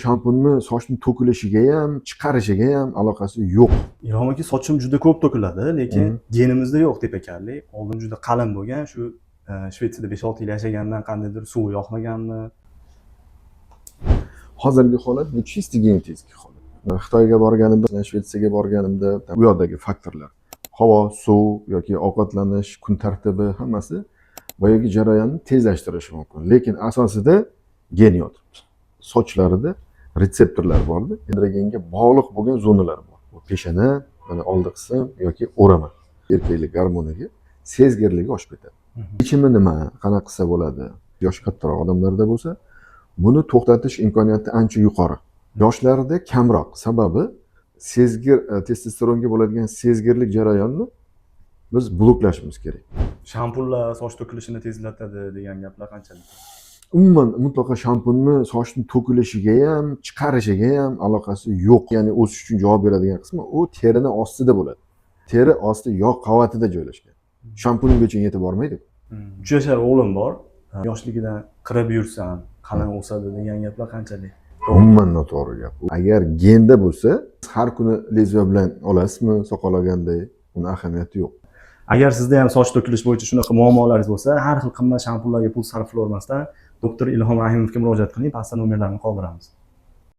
Shampunni sochni to'kilishiga ham, chiqarishiga ham aloqasi yo'q. Ilhom aka, sochim juda ko'p to'kiladi, lekin genimizda yo'q tepakarlik. Oldin juda qalin bo'lgan. Shu Shvetsiyada 5-6 yil yashagandan qandaydir suvi yoqmaganmi? Hozirgi holat bu чисто genetik holat. Xitoyga borganimda, Shvetsiyaga borganimda u yoqdagi faktorlar, havo, suv yoki ovqatlanish, kun tartibi, hammasi boyagi jarayonni tezlashtirishi mumkin, lekin asosida gen yotibdi. Sochlarida retseptorlar borda, androgenga bog'liq bo'lgan zonalar bor. Bu peshana, mana oldi qism yoki o'rama. Erkaklik gormoniga sezgirligi oshib ketadi. Yechimi nima, qanaqa qilsa bo'ladi? Yoshi kattaroq odamlarda bo'lsa, buni to'xtatish imkoniyati ancha yuqori, yoshlarda kamroq. Sababi sezgir testosteronga bo'ladigan sezgirlik jarayonini biz bloklashimiz kerak. Shampunlar soch to'kilishini tezlatadi degan gaplar qanchalik? Umuman, mutlaqo shampunni sochni to'kilishiga ham, chiqarishiga ham aloqasi yo'q. Ya'ni o'sish uchun javob beradigan qismi u terini ostida bo'ladi, teri osti yog' qavatida joylashgan, shampun ungacha yetib bormaydi. 3 yashar o'g'lim bor. Yoshligidan qirib yursam qalin o'sadi degan gaplar qanchalik? Umuman noto'g'ri gap. Agar genda bo'lsa, har kuni lezviya bilan olasizmi soqol olganday, uni ahamiyati yo'q. Agar sizda ham soch to'kilish bo'yicha shunaqa muammolaringiz bo'lsa, har xil qimmat shampunlarga pul sarflayvermasdan, doktor Ilhom Rahimovga murojaat qiling. Pastda nomerlarini qoldiramiz.